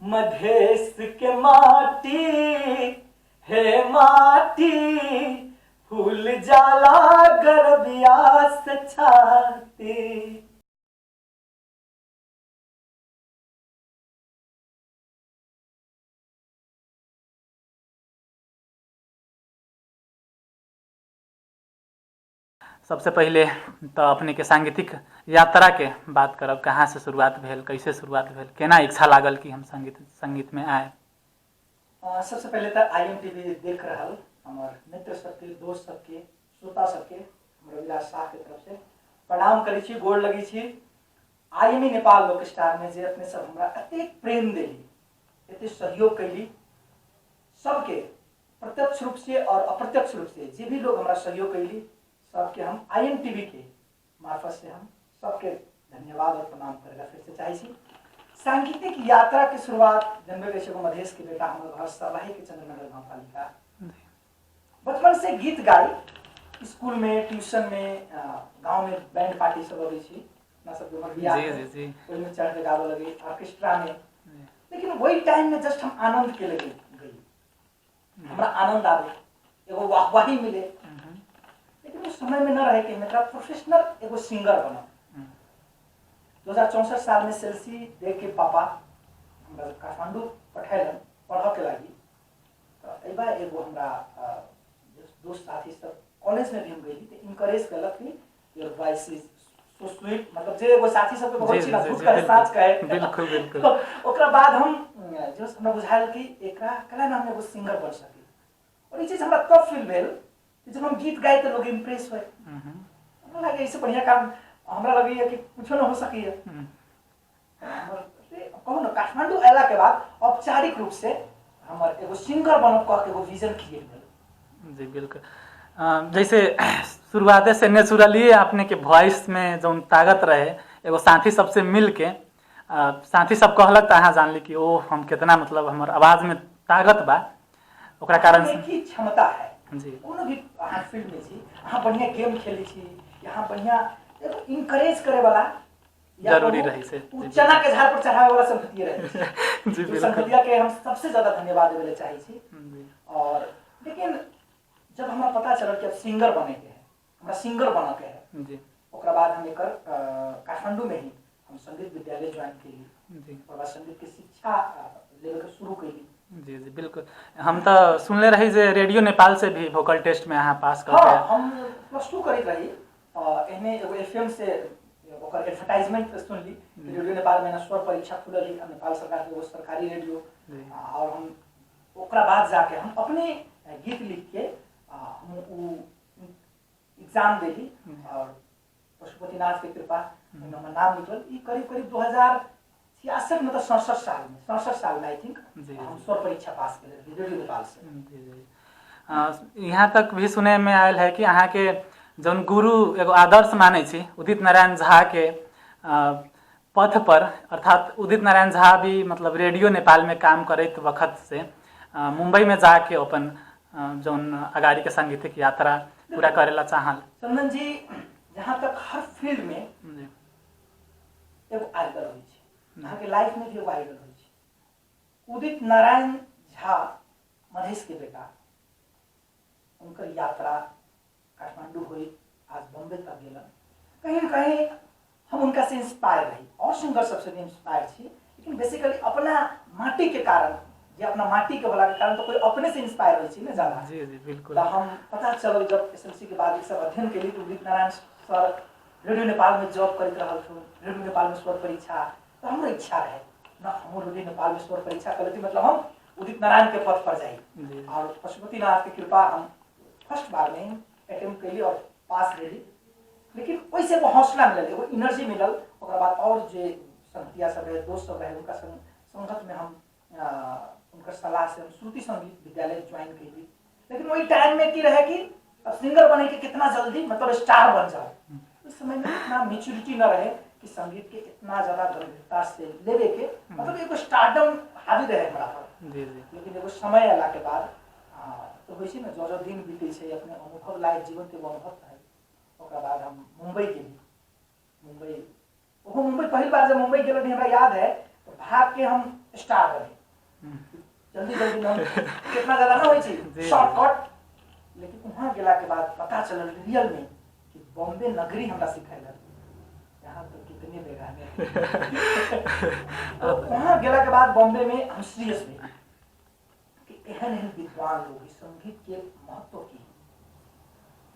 मधेश के माटी हे माटी फूल जाला गरबिया से छाती। सबसे पहिले तऽ अपनेके सांगीतिक यात्राके बात करब, कहाँ से शुरुआत भेल, कैसे शुरुआत भेल, केना इच्छा लागल कि हम संगीतमे आयब? सबसे पहिले तऽ I am T V देख रहल हमर मित्र सबके, दोस्त सबके, श्रोता सबके हम रविराज साह के तरफ से प्रणाम करै छी, गोर लगै छी। I M E Nepal लोक स्टार में जे अपने सब हमरा एतेक प्रेम देली, एतेक सहयोग कैली, सबके प्रत्यक्ष रूप से और अप्रत्यक्ष रूप से जे भी लोग हमरा सहयोग कैली सबके हम I am T V के मार्फत से हम सबके धन्यवाद और प्रणाम करेला फिर से चाहे छी। सांगीतिक यात्रा के शुरुआत जनबे कैसे एगो मधेश के बेटा, हमर घर सर्लाही के चंद्रनगर गाँवपालिका। बचपन से गीत गाई, स्कूल में, ट्यूशन में, गाँव में बैंड पार्टी सब अबै छी, अपना सब उम्र बियाह जी में, जी जी ओहिमे चढ़ के गाबऽ लगे ऑर्केस्ट्रा में। लेकिन वही टाइम में जस्ट हम आनंद के लगे गई, हमरा आनंद आवे, एगो वाहवाही मिले। लेकिन उस समय में न रहे कि हम प्रोफेशनल एगो सिंगर बनब। 2064 साल में सेल्सी देख के पापा हमरा जब काठमांडू पठेलन पढ़ऽ के लागी, तऽ एहि बार एगो हमरा दोस्त साथी सब कॉलेज में भी हम गई तो इनकरेज केलक कि your voice is so sweet, मतलब जे एगो साथी सबके बहुत छी ना, झूठ कहे साच कहे। बिल्कुल बिल्कुल। तो ओकरा बाद हम जो हमरा बुझायल कि एकरा कला ना हम एगो सिंगर बन सकी। और ई चीज हमरा तब फील भेल कि जब हम गीत गाए तो लोग इम्प्रेस होए। हमरा लागे इससे बढ़िया काम हमरा लगैया कि कुछो न हो सकैया। कहू ना, काठमांडू अयला के बाद औपचारिक रूप से हमर एगो सिंगर बनब कह के एगो विजन क्रिएट भेल। जी बिल्कुल। जैसे शुरुआते से नेचुरली अपने के वॉइस में जौन ताकत रहे, एगो साथी सबसे मिल के, साथी सब कहलक तऽ अहाँ जानली कि ओ हम कितना मतलब हमर आवाज में ताकत बा, ओकरा कारण से की क्षमता है। जी। कोनो भी अहाँ फील्ड में छी, अहाँ बढ़िया गेम खेलै छी, अहाँ बढ़िया एगो इनकरेज करे वाला जरूरी रही से। उ चना के झाड़ पर चढ़ावे वाला संगतिया रहे। जी बिल्कुल। संगतिया के हम सबसे ज्यादा धन्यवाद देवे चाहे छी। जी। और लेकिन जब हमरा पता चलल कि अब सिंगर बने के है, हमरा सिंगर बने के है, जी, ओकरा बाद हम एकर काठमांडू में ही हम संगीत विद्यालय ज्वाइन केली। जी। ओकर बाद संगीत के शिक्षा लेवे के शुरू केली। जी जी बिल्कुल। हम तो सुनले रही जे रेडियो नेपाल से भी वोकल टेस्ट में अहाँ पास कर हाँ, हम प्लस टू करैत रही, एहने एगो एफ एम से ओकर एडवर्टाइजमेंट सुनली, रेडियो नेपाल में स्वर परीक्षा खुलल है, नेपाल सरकार के एगो सरकारी रेडियो। और हम ओकरा बाद जाके हम अपने गीत लिख के हम उ एग्जाम देली और पशुपतिनाथ के कृपा हमर नाम निकलल। ई करीब करीब 2066 मतलब 67 साल में, 67 साल में I think हम स्वर परीक्षा पास केले रही रेडियो नेपाल से। जी जी। यहाँ तक भी सुने में आयल है कि अहाँ के जौन गुरु एगो आदर्श मानै छी उदित नारायण झा के पथ पर, अर्थात उदित नारायण झा भी मतलब रेडियो नेपाल में काम करैत वक्त से मुंबई में जाके अपन जौन अगाड़ी के सांगीतिक यात्रा पूरा करेला चाहल। चंदन जी, जहाँ तक हर फील्ड में एगो आइडल होइ छै, अहाँके लाइफ में भी एगो आइडल होइ छै। उदित नारायण झा मधेश के बेटा, उनकर यात्रा काठमांडू हुई आज बॉम्बे तक गेलन। कहीं न कहीं हम उनका से इंस्पायर रही और सिंगर सबसे भी इंस्पायर छी, लेकिन बेसिकली अपना माटी के कारण, जे अपना माटी के होला के कारण तो कोई अपने से इंस्पायर होइ छी ना ज्यादा। जी जी बिल्कुल। तो हम पता चलल जब एस एल सी के बाद ई सब अध्ययन केली तो उदित नारायण सर रेडियो नेपाल में जॉब करैत रहल थुन, रेडियो नेपाल में स्वर परीक्षा, तो हमरो इच्छा रहे ना हमरो रेडियो नेपाल में स्वर परीक्षा कर लेती, मतलब हम उदित नारायण के पथ पर जाई। और पशुपतिनाथ के कृपा हम फर्स्ट बार में अटेम्प्ट कैली और पास भेली। लेकिन ओहिसे एगो हौसला मिलल, एगो एनर्जी मिलल। ओकरा बाद और जे संगतिया सब रहे, दोस्त सब रहे, उनका संगत में हम उनकर सलाह से हम श्रुति संगीत विद्यालय ज्वाइन कैली। लेकिन वही टाइम में की रहे कि अब सिंगर बने के कितना जल्दी मतलब स्टार बन जाओ, उस समय में इतना मेच्योरिटी न रहे कि संगीत के इतना ज्यादा गंभीरता से लेवे के, मतलब एगो स्टारडम हावी रहे हमरा पर। जी जी। लेकिन एगो समय अयला के बाद तो होइ छै ने, जो जो दिन बीतै छै अपने अनुभव लाइफ जीवन के एगो अनुभव है। ओकरा बाद हम मुंबई गेली। मुंबई, ओहो मुंबई पहिल बार जब मुंबई गेल रही हमरा याद है, तो तो भाग के हम स्टार बने। जल्दी जल्दी हम कितना ज्यादा ना होइ छै शॉर्टकट। लेकिन वहाँ गेला के बाद पता चलल रियल में कि बॉम्बे नगरी हमरा सिखेलक, यहाँ तो कितने बेगाने। तो वहाँ गेला के बाद बॉम्बे में हम सीरियस भेल कि एहन एहन विद्वान लोग संगीत के महत्व की।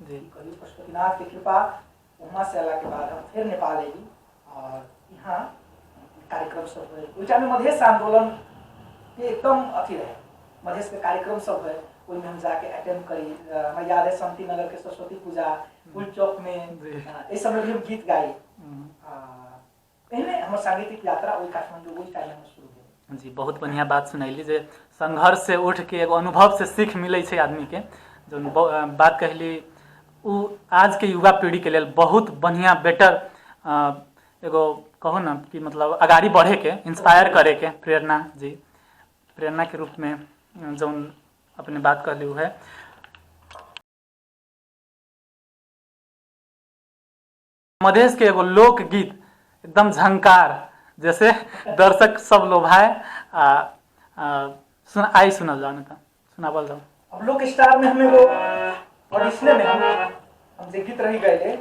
कहियो पशुपतिनाथ के कृपा, वहाँ से अला के बाद हम फिर नेपाल अयली और यहाँ कार्यक्रम सब हुए। ओहि टाइम में मधेश आंदोलन के एकदम अथी रहे, मधेश के कार्यक्रम सब हुए, ओहिमे हम जाके अटेंड करी। हमरा याद है शांति नगर के सरस्वती पूजा पुल चौक में एहि सबमे भी हम गीत गाई। एहने हमर सांगीतिक यात्रा ओहि काठमांडू ओहि टाइम में शुरू भेल। जी, बहुत बढ़िया बात सुनैली जे संघर्ष से उठ के एगो अनुभव से सीख मिलै छै आदमी के। जौन बात कहली उ आज के युवा पीढ़ी के लेल बहुत बढ़िया बेटर एगो कहू ना कि मतलब अगाड़ी बढ़े के इंस्पायर करे के प्रेरणा, जी प्रेरणा के रूप में जौन अपने बात कहली उ है। मधेश के एगो लोकगीत एकदम झंकार जैसे दर्शक सब लोभाए आ, आ, सुन आई सुनल जाओ न त सुनावल जाओ। अब लोक स्टार में हम एगो ऑडिशने में हम जे गीत रही गए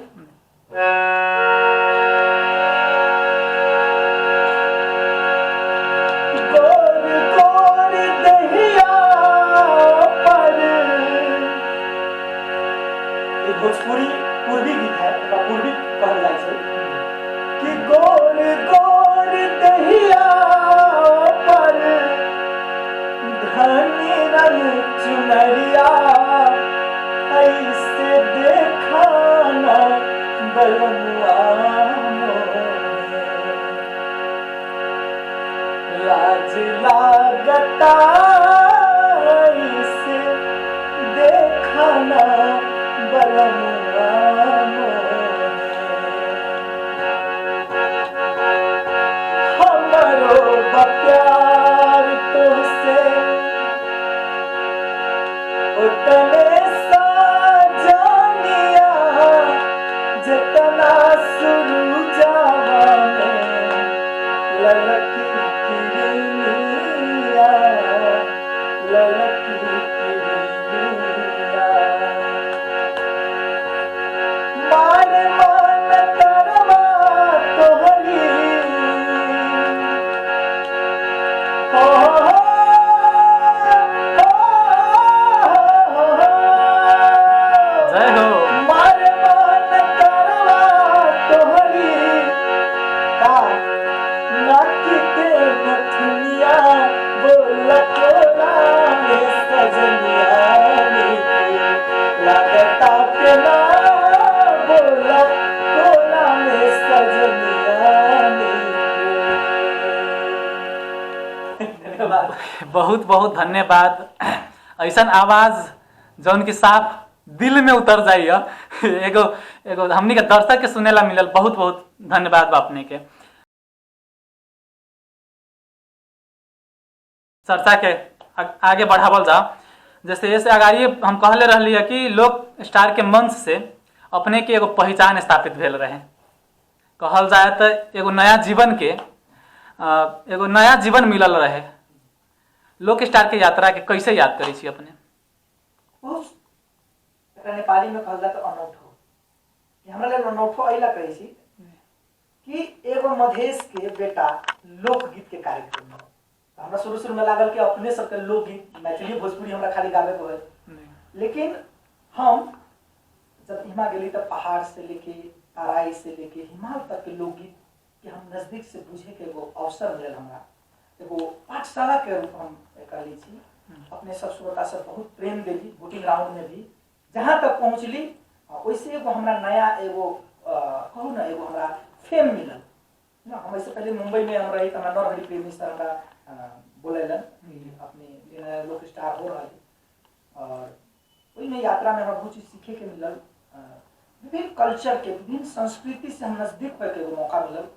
गोर गोर दहिया पर, ई भोजपुरी पूर्वी गीत है, एकरा पूर्वी कहल जाइ छै कि गोर गोर दहिया पर धनी रंग चुनरिया ऐसे देखाना बलमुआ मोहे। लाज लागता ऐसे देखाना बलमुआ मोहे। हमरो प्यार तुमसे उतने साजनिया जितना सुरुजावा में ललकी किरनिया, ललकी किरनिया। मार मान तरवा तोहरी हो, हो, हो, हो। जय हो। मार मान तरवा तोहरी का नाक के नथुनिया बोल कोला में सजनिया लगता के ना बोला कोला में सजनिया। धन्यवाद। बहुत बहुत धन्यवाद। ऐसन आवाज जौन की साफ दिल में उतर जाइए एगो एगो हमनी के दर्शक के सुनेला मिलल। बहुत बहुत धन्यवाद बा अपने के। चर्चा के आगे बढ़ावल जाओ। जैसे ऐसे अगाड़िए हम कहले रहली है कि लोक स्टार के मंच से अपने के एगो पहचान स्थापित भेल रहे, कहल जाए तो एगो नया जीवन के एगो नया जीवन मिलल रहे। लोक स्टार के यात्रा के कैसे याद करै छी अपने? बहुत एकरा नेपाली में कहल जाए तो अनौठो। ई हमरा लेल अनौठो एहि ला कहै छी कि एगो मधेश के बेटा लोकगीत के कार्यक्रम में, तो हमरा शुरू शुरू में लागल कि अपने सबके लोकगीत मैथिली भोजपुरी हमरा खाली गाबे के होय। लेकिन हम जब हिमा गेली तब पहाड़ से लेके तराई से लेके हिमाल तक के लोकगीत के हम नजदीक से बुझे के एगो अवसर मिलल। हमरा एगो पाठशाला के रूप हम कर ली छी। अपने सब श्रोता सब बहुत प्रेम देली। वोटिंग राउंड में भी जहाँ तक पहुँचली वैसे एगो हमरा नया एगो कहू ना एगो हमरा फेम मिलल ना। हम ऐसे पहले मुंबई में हम रही तो हमरा नरहरि प्रेमी सर हमरा बोलेलन कि अपने लोक स्टार हो रहा है। और ओहिमे यात्रा में हमरा बहुत चीज सीखे के मिलल, विभिन्न कल्चर के विभिन्न संस्कृति से हम नजदीक होके एगो मौका मिलल।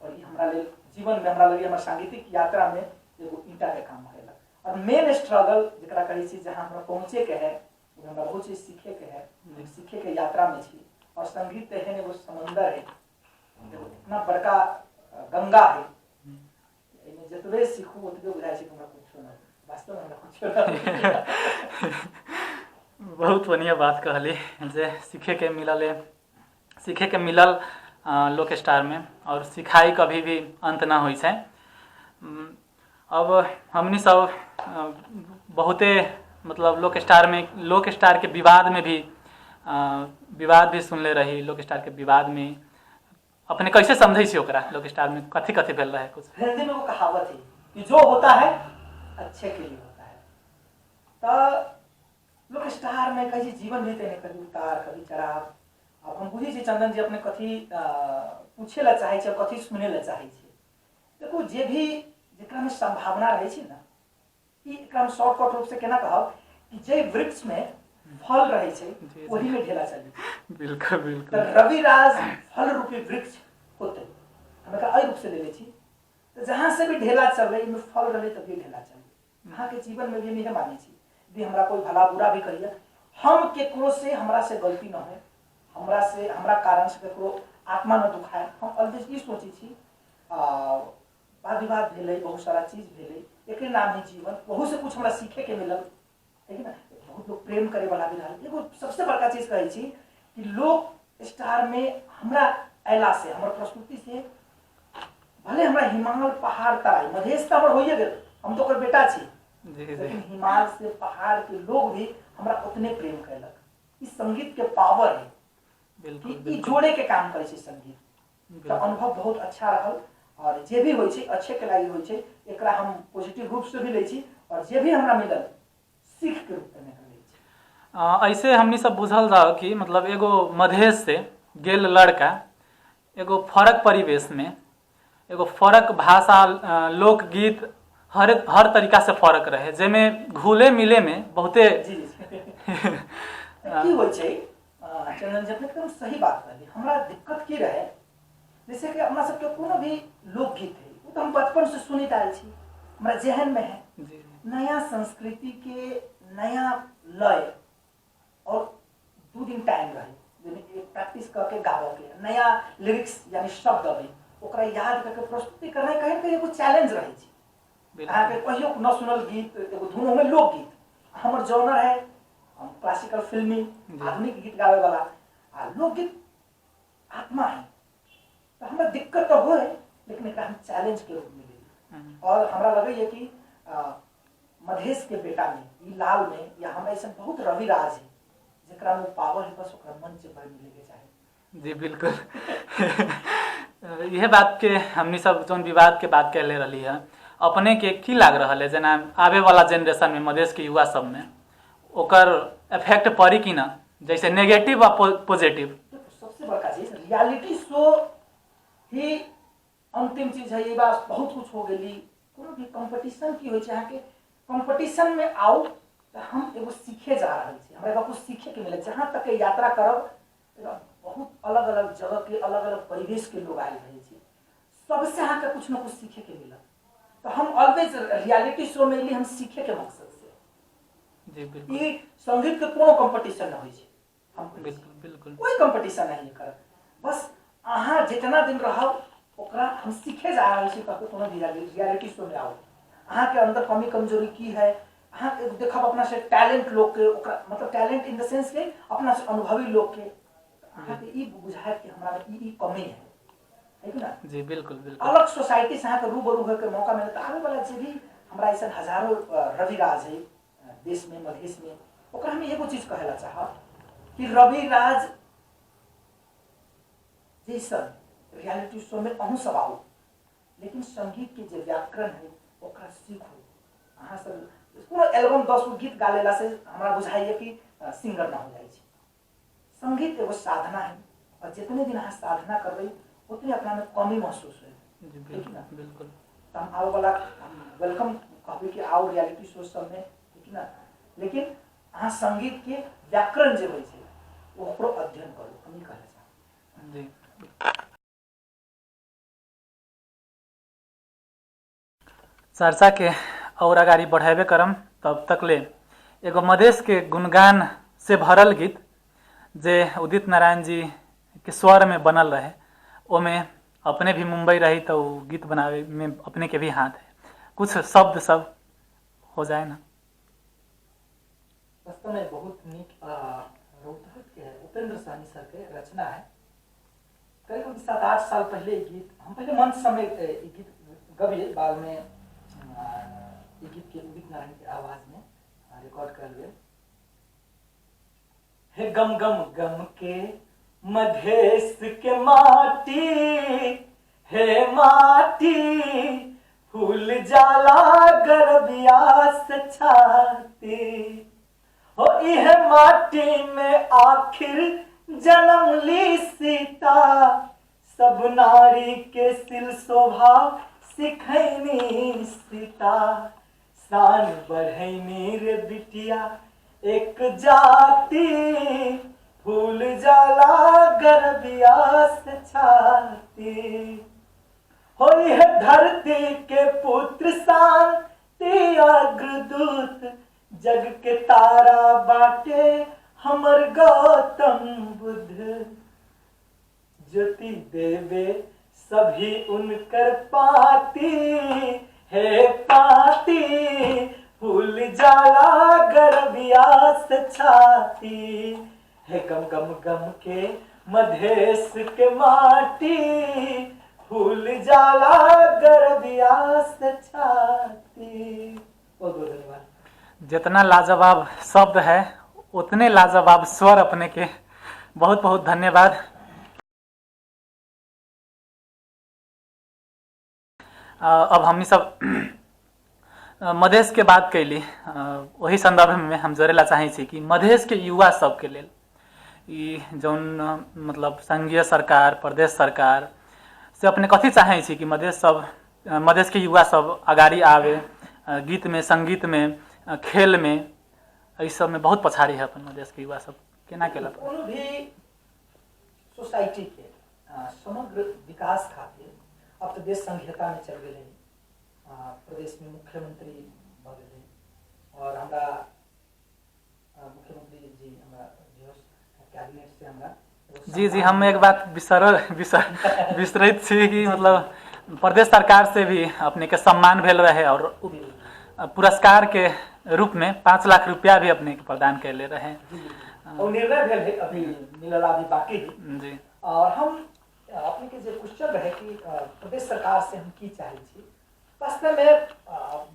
और ई हमरा लेल जीवन में हमरा लगे हमर सांगीतिक यात्रा में एगो ईंटा के काम करेला। और मेन स्ट्रगल जकरा कहै छी जहाँ हमरा पहुँचे के है, हमरा बहुत चीज सीखे के है, सीखे के यात्रा में छी। और संगीत एहन एगो समंदर है, एगो इतना बड़का गंगा है। जतबे सीखू ओतबे बुझाइ छै कि हमरा कुछो नहि, वास्तवमे हमरा कुछो नहि। बहुत बढ़िया बात कहली जे सीखेके मिलल है, सीखेके मिलल लोक स्टारमे, और सिखाई कभी भी अंत न होइ छै। अब हमनी सब बहुते मतलब लोक स्टारमे, लोक स्टारके विवादमे भी विवाद भी सुनले रही। लोक स्टारके विवादमे अपने कैसे समझै छी ओकरा? लोक स्टारमे कथी कथी भेल रहै कुछ? हिंदी में वो कहावत है कि जो होता है अच्छे के लिए होता है। तो लोक स्टार में कहै छै जीवन भी तेने कभी उतार कभी चढ़ाव। अब हम बुझै छी चंदन जी अपने कथी पूछे ला चाहै छै, कथी सुने ला चाहै छै। देखू, जे भी जेकरा में संभावना रहै छै ने, ई एकरा हम शॉर्टकट रूप से केना कहब कि जे वृक्ष में फल रहै छै ओही में ढेला चलै छै। बिल्कुल बिल्कुल। तऽ रविराज फल रूपी वृक्ष होतै, हम एकरा एहि रूप से लेले छी। तऽ जहाँ से भी ढेला चललै, ओहिमे फल रहलै तभी ढेला चललै। अहाँके जीवन में भी हम इहे मानै छी, यदि हमरा कोई भला बुरा भी कहिए, हम केकरो से हमरा से गलती न हो, हमरा से हमरा कारण से केकरो आत्मा न दुखाए, हम ऑलवेज ई सोचै छी। वाद विवाद भेलै, बहुत सारा चीज भेलै, एकरे नाम है जीवन। ओहू से कुछ हमरा सीखे के मिलल, है कि ना? बहुत लोग प्रेम करे वाला भी रहल। एगो सबसे बड़का चीज कहै छी कि लोक स्टार में हमरा अयला से, हमर प्रस्तुति से, भले हमरा हिमाल पहाड़ तराई मधेश तऽ हमर होइए गेल, हम तऽ ओकर बेटा छी, लेकिन हिमाल से पहाड़ के लोग भी हमरा उतने प्रेम कैलक। ई संगीत के पावर है कि ई जोड़े के काम करै छै संगीत। तऽ अनुभव बहुत अच्छा रहल, और जे भी होइ छै अच्छे के लागि होइ छै। एकरा हम पॉजिटिव रूप से भी लै छी, और जे भी हमरा मिलल सीख के रूप में एकरा लै छी। ऐसे हमनी सब बुझल जाओ कि मतलब एगो मधेश से गेल लड़का एगो फरक परिवेश में, एगो फरक भाषा, लोकगीत, हर हर तरीका से फरक रहे, जाहिमे घुले मिले में बहुते जी जी। की होइ छै चंदन जी, अपने एकदम सही बात कहली। हमरा दिक्कत की रहे, जैसे कि अपना सबके कोनो भी लोकगीत है, वो तो हम बचपन से सुनैत आयल छी, हमरा जेहन में है। नया संस्कृति के नया लय और 2 दिन टाइम रहे, यानी एक प्रैक्टिस करके गाबऽ के, नया लिरिक्स यानी शब्द अबै, ओकरा याद करके प्रस्तुति करनाइ कहीं कहीं एगो चैलेंज रहै छै। अहाँके कहियो न सुनल गीत, एगो धुन में लोकगीत, हमर जॉनर है हम क्लासिकल फिल्मी आधुनिक गीत गावे वाला, आ लोकगीत आत्मा है, तो हमरा दिक्कत तो होए, लेकिन एकरा हम चैलेंज के रूप में लेली। और हमरा लगैए कि मधेश के बेटा में, ई लाल में, या हमरा ऐसा बहुत रविराज है जेकरा में पावर है, बस ओकरा मंच पर मिले के चाही। जी बिल्कुल। यह बात के हमनी सब जोन विवाद के बात कर ले रही है, अपने के की लाग रहल है जेना आवे वाला जनरेशन में मधेश के युवा सब में ओकर इफेक्ट पड़ी कि ना, जैसे नेगेटिव आ पॉजिटिव? सबसे बड़का चीज रियलिटी शो ही अंतिम चीज है। ये बात बहुत कुछ हो गेली। कोनो भी कंपटीशन की होइ छै, अहाँके कंपटीशन में आउ तऽ हम एगो सीखे जा रहल छी, हमरा एगो कुछ सीखे के मिले। जहाँ तक के यात्रा करब, बहुत अलग अलग जगह के अलग अलग परिवेश के लोग आयल रहै छै, सबसे अहाँके कुछ न कुछ सीखे के मिलत। तऽ हम ऑलवेज रियलिटी शो में एली हम सीखे के मकसद से। जी बिल्कुल। ई संगीत के कोनो कंपटीशन न होइ छै, हम कहै छी। बिल्कुल बिल्कुल। कोई कंपटीशन नहीं एकर, बस अहाँ जितना दिन रहब ओकरा हम सीखे जा रहल छी। कहियो कोनो भी रियलिटी शो में आउ, अहाँके अंदर कमी कमजोरी की है, अहाँ देखब अपना से टैलेंट लोग के, ओकरा मतलब टैलेंट इन the sense के अपना से अनुभवी लोग के, अहाँके ई बुझायत कि हमरा में ई कमी है, है कि ना? जी बिल्कुल बिल्कुल। अलग सोसाइटी से अहाँके रूबरू होके मौका मिलत। आबे वाला जे भी हमरा ऐसा हजारों रविराज है देश में, मधेश में, ओकरा हम एगो चीज कहे ला चाहब कि रविराज जैसन रियलिटी शो में अहूँ सब आउ, लेकिन संगीत के जे व्याकरण है ओकरा सीखू। अहाँ सब कोनो एल्बम 10 गो गीत गा लेला से हमरा बुझाइए कि सिंगर ना हो जाइ छै। संगीत एगो साधना है, और जितने दिन अहाँ साधना करबै उतने अपना में कमी महसूस होय। जी बिल्कुल बिल्कुल। तऽ हम आबऽ वाला हम welcome कहबै कि आउ रियलिटी शो सबमे, ठीक ना? लेकिन अहाँ संगीत के व्याकरण जे होइ छै ओकरो अध्ययन करू, हम ई कहले चाहब। जी। चर्चा के और अगाडि बढ़ेबे करम, तब तक ले एगो मधेश के गुणगान से भरल गीत जे उदित नारायण जी के स्वर में बनल रहे, ओमे अपने भी मुंबई रही तो उ गीत बनावे में अपने के भी हाथ है। कुछ शब्द सब हो जाए ना। वास्तव में बहुत नीक रौतहट के है, उपेंद्र सहनी सर के रचना है। करीब 7-8 साल पहले ई गीत हम पहले मंच समय ई गीत गबिए, बाद में ई गीत के उदित नारायण के आवाज में रिकॉर्ड कर लिए। हे गम गम गम के मधेश के माटी, हे माटी फूल जाला गरबिया से छाती, हो इह माटी में आखिर जन्म ली सीता, सब नारी के सिल शोभा सिखैनी सीता, शान बढ़ैनी रे बिटिया एक जाति, फूल जाला गरबिया से छाती, हो यह धरती के पुत्र शांति अग्रदूत, जग के तारा बाटे हमर गौतम बुद्ध, ज्योति देवे सभी उनकर पाती, हे पाती फूल जाला गरबिया से छाती, हे गम गम गम के मधेश के माटी, फूल जाला गरबिया से छाती। बहुत बहुत धन्यवाद। जितना लाजवाब शब्द है उतने लाजवाब स्वर अपने के, बहुत बहुत धन्यवाद। अब हमनी सब मधेश के बात कैली, ओही संदर्भ में हम जोड़ेला चाहै छी कि मधेश के युवा सबके लेल ई जौन मतलब संघीय सरकार प्रदेश सरकार से अपने कथी चाहै छी कि मधेश के युवा सब अगाडि आवे, गीत में, संगीत में, खेल में, एहि सब में बहुत पछाड़ी है अपन मधेश के युवा सब, केना केला? कोनो भी सोसाइटी के समग्र विकास खातिर अब तो देश संघीयता में चल गए, प्रदेश में मुख्यमंत्री भऽ गेलै और हमरा मुख्यमंत्री जी हमरा जो कैबिनेट से हमरा जी जी हम एक बात बिसरैत छी कि मतलब प्रदेश सरकार से भी अपने के सम्मान भेल रहे और पुरस्कार के रूप में 5 लाख रुपया भी अपने के प्रदान कैले रहे। और निर्णय भेल है, अभी मिलल अभी बाकी है। जी। और हम अपने के जे क्वेश्चन रहे कि प्रदेश सरकार से हम की चाहै छी, वास्तव में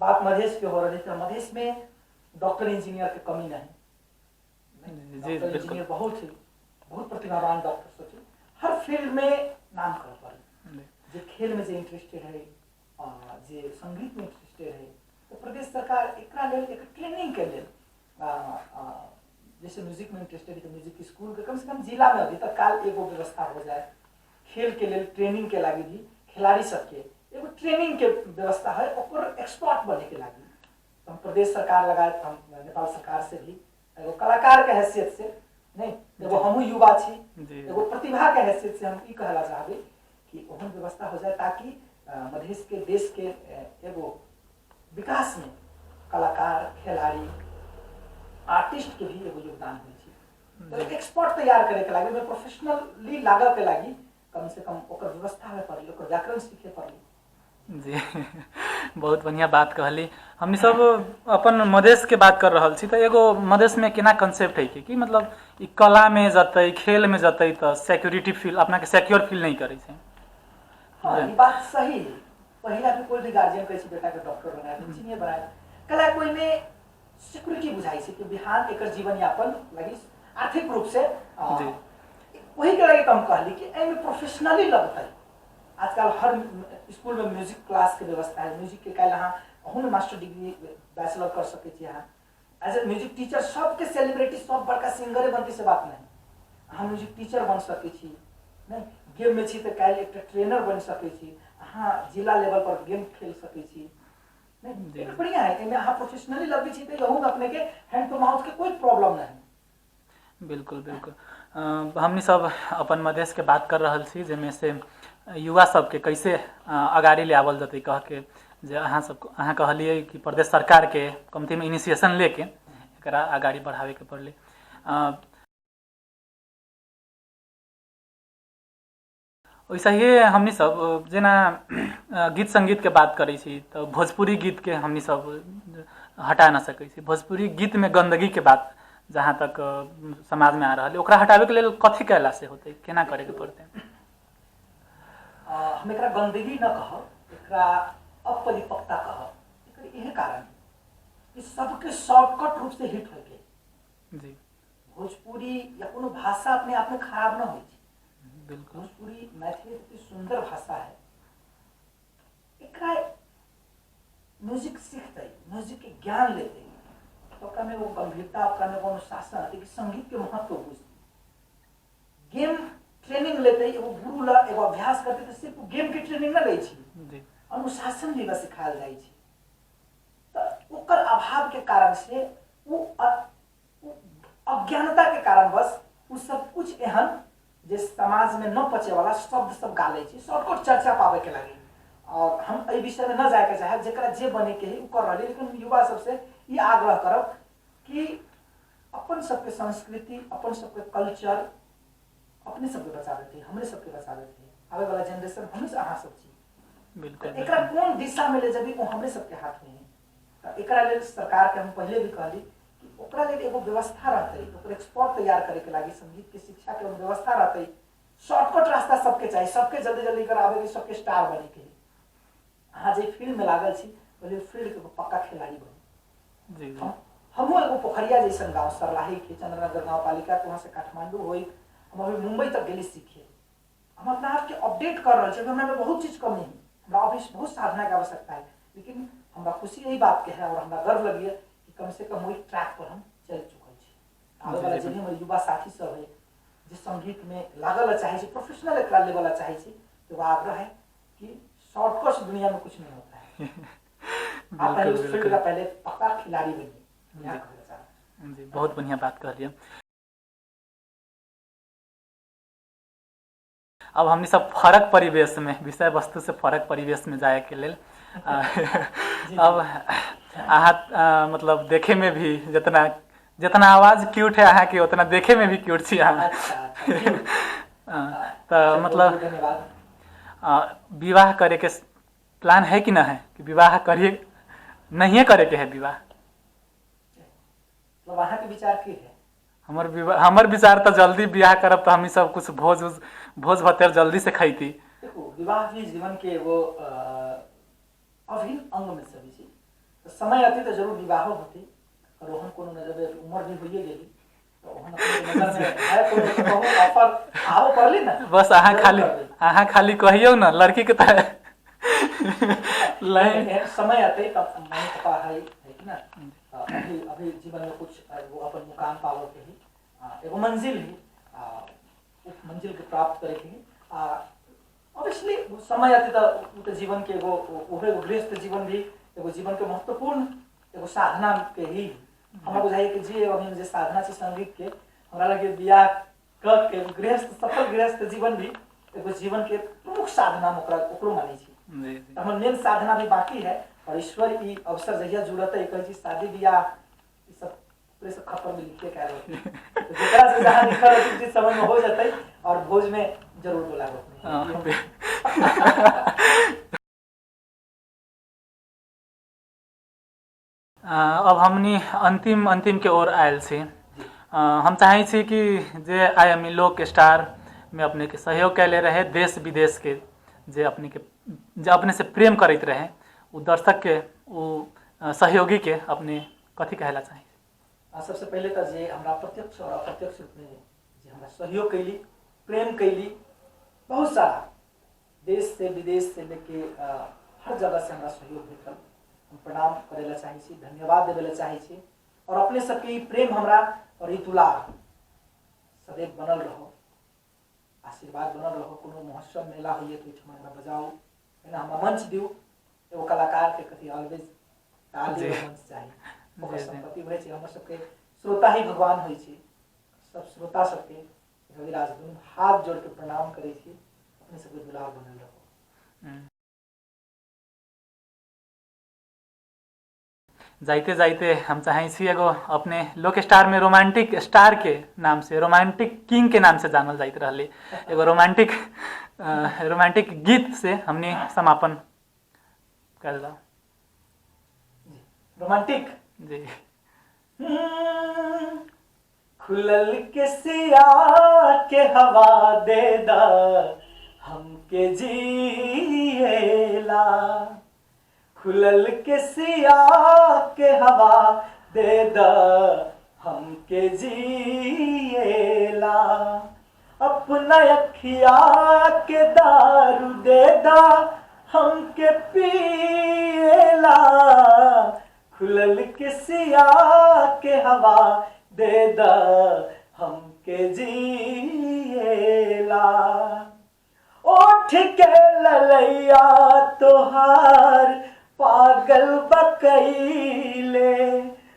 बात मधेश के हो रही है, मधेश में डॉक्टर इंजीनियर के कमी नहीं। जी, डॉक्टर इंजीनियर बहुत बहुत प्रतिभावान डॉक्टर सोची हर फील्ड में नाम कर पड़े, जे खेल में जे इंटरेस्टेड है, जे संगीत में इंटरेस्टेड है, तो प्रदेश सरकार एकरा लेल एक ट्रेनिंग के लेल जैसे म्यूजिक में इंटरेस्टेड है तो म्यूजिक स्कूल के कम से कम जिला में अभी तत्काल एगो व्यवस्था हो जाए, खेल के लेल ट्रेनिंग के लागी भी खिलाड़ी सबके एगो ट्रेनिंग के व्यवस्था है, ओकर एक्सपर्ट बने के लागी तो हम प्रदेश सरकार लगायत हम नेपाल सरकार से भी एगो कलाकार के हैसियत से नहीं, एगो हमहूँ युवा छी, एगो प्रतिभा के हैसियत से हम ई कहला चाहबे कि ओहन व्यवस्था हो जाए ताकि मधेश के देश के एगो विकास में कलाकार खिलाड़ी आर्टिस्ट के भी एगो योगदान होइ छै। तो एक्सपर्ट तैयार करे के लागी प्रोफेशनली लागऽ के लागी कम से कम ओकर व्यवस्था होय पड़ल, ओकर व्याकरण सीखे पड़ल। जी बहुत बढ़िया बात कहली। हमनी सब अपन मधेश के बात कर रहल छी, तो एगो मधेश में केना कंसेप्ट है कि मतलब ई कला में जतै खेल में जतै तो सिक्योरिटी फील अपना के सिक्योर फील नहीं करै छै। हाँ, ई बात सही है। पहिला भी कोई भी गार्जियन कहै छै बेटा के डॉक्टर बनाए इंजीनियर बनाए, कला कोई में सिक्योरिटी बुझाइ छै कि बिहान एकर जीवन यापन लगी आर्थिक रूप से वही के लागी हम कहली कि एहिमे प्रोफेशनली लगतै। आजकल हर स्कूल में म्यूजिक क्लास के व्यवस्था है, म्यूजिक के काल्हि अहाँ अहूमे मास्टर डिग्री बैचलर कर सकै छी, अहाँ एज ए म्यूजिक टीचर सबके सेलिब्रिटी सब बड़का सिंगरे बनतै से बात नहीं, अहाँ म्यूजिक टीचर बन सकै छी, नहीं गेम में छी तऽ काल्हि एकटा ट्रेनर बनि सकै छी, अहाँ जिला लेवल पर गेम खेल सकै छी, नहीं बढ़िया है। एहिमे अहाँ प्रोफेशनली लगबै छी तऽ इहोमे अपने के हैंड टू माउथ के कोई प्रॉब्लम नहीं। बिल्कुल बिल्कुल। हमनी सब अपन मधेश के बात कर रहल छी जाहिमे से युवा सबके कैसे अगाडि ले आवल जतै कह के जे अहाँ सब अहाँ कहलियै कि प्रदेश सरकार के कमती में इनिशिएशन लेके एकरा अगाडि बढ़ावे के पड़लै। वैसे ही हमनी सब जेना गीत संगीत के बात करै छी तऽ भोजपुरी गीत के हमनी सब हटा न सकै छी। भोजपुरी गीत में गंदगी के बात जहाँ तक समाज में आ रहल है, ओकरा हटावे के लेल कथी कैला से होतै, केना करे के पड़तै? हम एकरा गंदगी न कहब, एकरा अपरिपक्वता कहब। एकर इहे कारण है कि सबके शॉर्टकट रूप से हिट होके जी। भोजपुरी या कोनो भाषा अपने आप में खराब न होइ छै। बिल्कुल। भोजपुरी मैथिली इतनी सुंदर भाषा है, एकरा म्यूजिक सीखते, म्यूजिक के ज्ञान लेते तो ओकरा में वो गंभीरता, ओकरा में वो अनुशासन आते कि संगीत के महत्व बुझते। गेम ट्रेनिंग लेते, एगो गुरु ला एगो अभ्यास करते तो सिर्फ गेम के ट्रेनिंग न लै छी, जी। अनुशासन भी बस सिखायल जाइ छै। तऽ ओकर अभाव के कारण से वो अज्ञानता के कारण बस उ सब कुछ एहन जे समाज में न पचे वाला शब्द सब गालै छै शॉर्टकट चर्चा पावे के लागी। और हम एहि विषय में न जाए के चाहब, जेकरा जे बने के है उ कर रहल, लेकिन युवा सबसे ई आग्रह करब कि अपन सबके संस्कृति, अपन सबके कल्चर अपने सबके बचावे के, हमरे सबके बचावे के, आवे वाला जनरेशन हमरे से अहाँ सब छी। बिल्कुल। एकरा कोन दिशा में ले जबी वो हमरे सबके हाथ में है। तऽ एकरा लेल सरकार के हम पहले भी कहली कि ओकरा लेल एगो व्यवस्था रहतै, ओकर एक्सपर्ट तैयार करे के लागी संगीत के शिक्षा के एगो व्यवस्था रहतै। शॉर्टकट रास्ता सबके चाही, सबके जल्दी जल्दी करावे के, सबके स्टार बने के। अहाँ जे फील्ड में लागल छी पहले फील्ड के पक्का खिलाड़ी बनी। जी जी। हमहूँ एगो पोखरिया जैसन गाँव सरलाही के चंद्रनगर गाँव पालिका के, वहाँ से काठमांडू होई हम अभी मुंबई तक गेली सीखे। हम अपना आप के अपडेट कर रहल छी, हमरा में बहुत चीज कमी है, हमरा अभी बहुत साधना के आवश्यकता है, लेकिन हमरा खुशी यही बात के है और हमरा गर्व लगी है कि कम से कम वही ट्रैक पर हम चल चुकल छी। आबे वाला जे भी हमर युवा साथी सब है जे संगीत में लागल चाहे छै, प्रोफेशनल एकरा लेवल चाहे छै, तो आग्रह है कि शॉर्टकट दुनिया में कुछ नहीं होता है। आप पहले उस फील्ड का पहले पक्का खिलाड़ी बनिए। जी, बहुत बढ़िया बात कहलिए। अब हमनी सब फरक परिवेश में, विषय वस्तु से फरक परिवेश में जाए के लेल अब अहाँ मतलब देखे में भी जितना जितना आवाज क्यूट है अहाँ के, उतना देखे में भी क्यूट छी अहाँ। तो मतलब विवाह करे के प्लान है कि ना है, कि विवाह करिए नहीं करे के है विवाह? मतलब अहाँ के विचार की है? हमर विवाह, हमर विचार तो जल्दी बियाह करब तो हम सब कुछ भोज भोज भतेर जल्दी से खैती। देखो, विवाह भी जीवन के एगो अभिन्न अंग में से भी छी। तो समय आती तो जरूर विवाहो होती, और ओहन कोनो नजर में उम्र भी होइए गेली तो ओहन अपने नजर में है कोनो ऑफर आबो पड़ली ना। बस अहाँ खाली कहियौ ना लड़की के त लाइन समय आते तब मम्मी पापा है कि ना। अभी अभी जीवन में कुछ वो अपन मुकाम पावे के ही एगो मंजिल ही उस मंजिल के प्राप्त करे के ही ऑब्वियसली समय आती तो जीवन के एगो ओहे एगो गृहस्थ जीवन भी एगो जीवन के महत्वपूर्ण एगो साधना के ही हमरा बुझाइए कि जे अभी जे साधना छै संगीत के, हमरा लगे बियाह क के गृहस्थ सफल गृहस्थ जीवन भी एगो जीवन के प्रमुख साधना हम ओकरा ओकरो मानै छी। हमर मेन साधना भी बाकी है और ईश्वर ई अवसर जहिया जुड़त है कहै छी शादी बियाह ई सब पूरे सब खप्पर में लिखे के आयल होतै। तो जेकरा से जहाँ लिखल होतै उचित समय में हो जतै और भोज में जरूर बुलाबो। अब हमनी अंतिम अंतिम के ओर आयल छी। हम चाहै छी कि जे आइ हम लोक स्टार में अपने के सहयोग कैले रहे, देश विदेश के जे अपने के जे अपने से प्रेम करैत रहे उ दर्शक के उ सहयोगी के अपने कथी कहला चाही? सबसे पहले तो जे हमरा प्रत्यक्ष और अप्रत्यक्ष रूप में जे हमरा सहयोग कैली, प्रेम कैली, बहुत सारा देश से विदेश से लेके हर जगह से हमरा सहयोग भेटल, हम प्रणाम करे ला चाहै छी, धन्यवाद देवे ला चाहै छी और अपने सबके ई प्रेम हमरा और ई दुलार सदैव बनल रहो, आशीर्वाद बनल रहो। कोनो महोत्सव मेला होइए तो ओहिठाम हमरा बजाउ, एना हमरा मंच दियौ। एगो कलाकार के कथी ऑलवेज ताली और मंच चाही, ओकर संपत्ति होइ छै। हमर सबके श्रोता ही भगवान होइ छै। सब श्रोता सबके रविराज दुनू हाथ जोड़ के प्रणाम करै छी, अपने सबके दुलार बनल रहो। जाइते जाइते हम चाहै छी एगो अपने लोक स्टार में रोमांटिक स्टार के नाम से, रोमांटिक किंग के नाम से जानल जाइत रहले, एगो रोमांटिक रोमांटिक गीत से हमने समापन कर जाओ। रोमांटिक जी। खुलल के सिया के हवा दे दा हमके जिएला, खुलल के सिया के हवा दे दा हमके जिएला, अपना अखिया के दारू दे दा हमके पिएला, खुलल के सिया के हवा दे दा हमके जिएला, ओठ के ललैया तोहार पागल बकैले,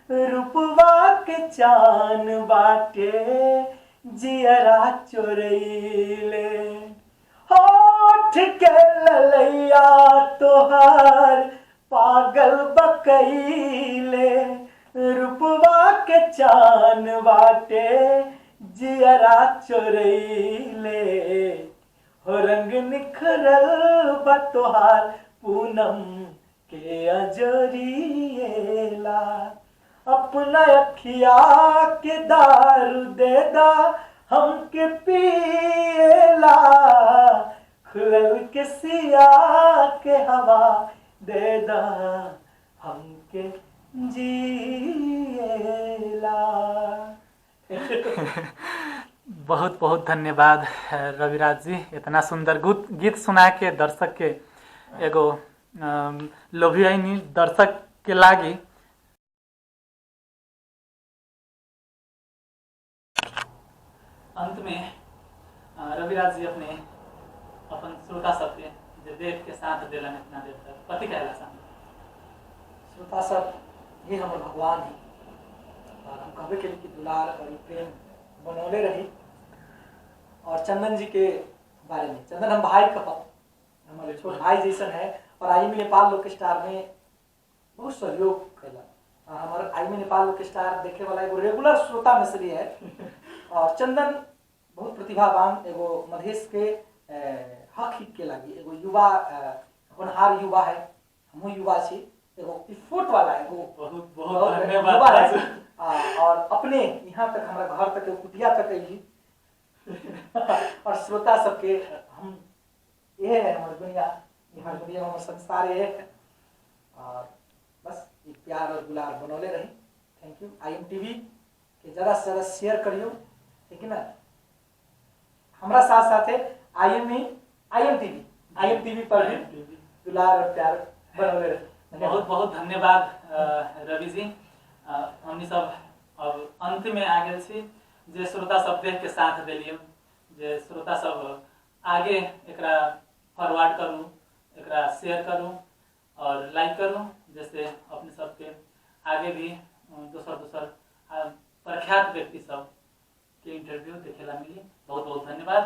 रूपवा के चान बाटे जियरा चोरैले, होठ के ललैया तोहार पागल बकैले, रूपवा के चान बाटे जियरा चोरैले, हो रंग निखरल बा तोहार पूनम के अजरिएला, अपना अखिया के दारू दे दा हमके पिएला, खुलल के सिया के हवा दे दा हमके जिएला। बहुत बहुत धन्यवाद रविराज जी, इतना सुंदर गीत सुना के दर्शक के एगो लोभियानी दर्शक के लागी। अंत में रविराज जी अपने अपन श्रोता सबके जे देख के साथ देलन इतना देर तक, कथी कहला चाहब? श्रोता सब ये हमर भगवान है और हम कहबे के लिए कि दुलार और प्रेम बनौले रही। और चंदन जी के बारे में, चंदन हम भाई कहब, हमारे छोट भाई जैसन है और I am Nepal लोक स्टार में बहुत सहयोग कैला। हमारे I am Nepal लोक स्टार देखे वाला एगो रेगुलर श्रोता में से भी है। और चंदन बहुत प्रतिभावान एगो मधेश के हक हित के लागी एगो युवा होनहार युवा है, हमहूँ युवा छी, एगो इफोर्ट वाला एगो बहुत बहुत धन्यवाद युवा है। और अपने यहाँ तक हमारा घर तक एगो कुटिया तक अली और श्रोता सबके हम ये है हमारी दुनिया, ये हमारी दुनिया हमारा संसार ये है। और बस ये प्यार और दुलार बनौले रही। Thank you. I am T V के ज़्यादा से ज़्यादा शेयर करियो, ठीक है ना। हमारा साथ साथ है I M T V, I M T V पर भी दुलार और प्यार बनौले रही। बहुत बहुत धन्यवाद रवि जी। हमनी सब अब अंत में आ गेल छी। जे श्रोता सब देख के साथ देलियै, जे श्रोता सब आगे एकरा फॉरवर्ड करू, एकरा शेयर करू और लाइक करू, जैसे अपने सबके आगे भी दोसर दोसर प्रख्यात व्यक्ति सब के इंटरव्यू देखेला मिली। बहुत बहुत धन्यवाद।